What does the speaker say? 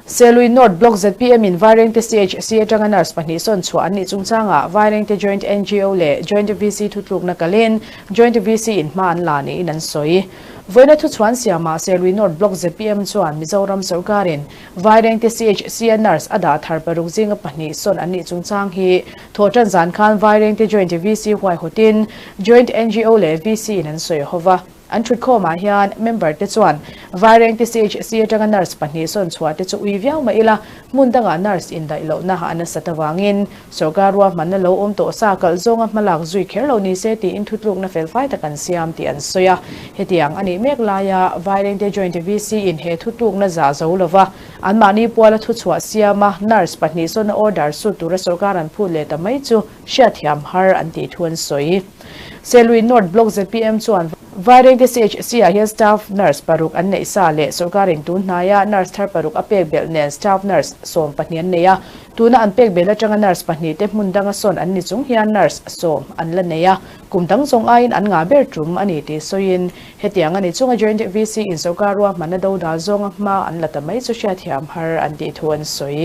Selui North Block zpm in Vairengte CHC atanga nurse pahnih sawn chhuah an nih chungchangah Vairengte Joint ngo leh Joint VC thutlukna kalin Joint VC in hma an la niin an sawi. Vawiina thuchhuan siamah Selui North Block zpm chuan Mizoram sawrkarin Vairengte CHC a nurse a dah thar paruk zinga pahnih sawn an nih chungchang hi thawhtan zan khan Vairengte Joint VC huaihawtin Joint ngo leh VC in an sawi hova. An thutkhawmah hian member te chuan Vairengte CHC atanga nurse pahnih sawn chhuah te chu ui viau mai ila, hmun dangah nurse indaih lohna a nasat avangin sawrkar ruahmanna lo awm tawh sa kalh zawnga hmalak zui kher lo ni se tiin thutlukna felfai tak an siam tih an sawi a. Hetiang a nih mek laia Vairengte Joint VC in he thutlukna zah zo lova anmahni puala thuchhuah siama nurse pahnih sawn a order sut tura sawrkar an phut leh ta mai chu hriatthiam har an tih thu an sawi. Selui North Block zpm chuan Vairengte CHC ah hian staff nurse paruk an neih sa leh sawrkarin tun hnaia nurse thar paruk a pek belh nen staff nurse 12 an nei a. Tuna an pek belh atanga nurse pahnih te hmun danga sawn an ni chung hian nurse 10 an la nei a. Kum dang zawng aiin an ngah ber tum a ni tih sawiin hetiang a ni chunga Joint VC in sawrkar ruahmanna do dal zawnga hma an la ta mai chu hriatthiam har an tih thu an sawi.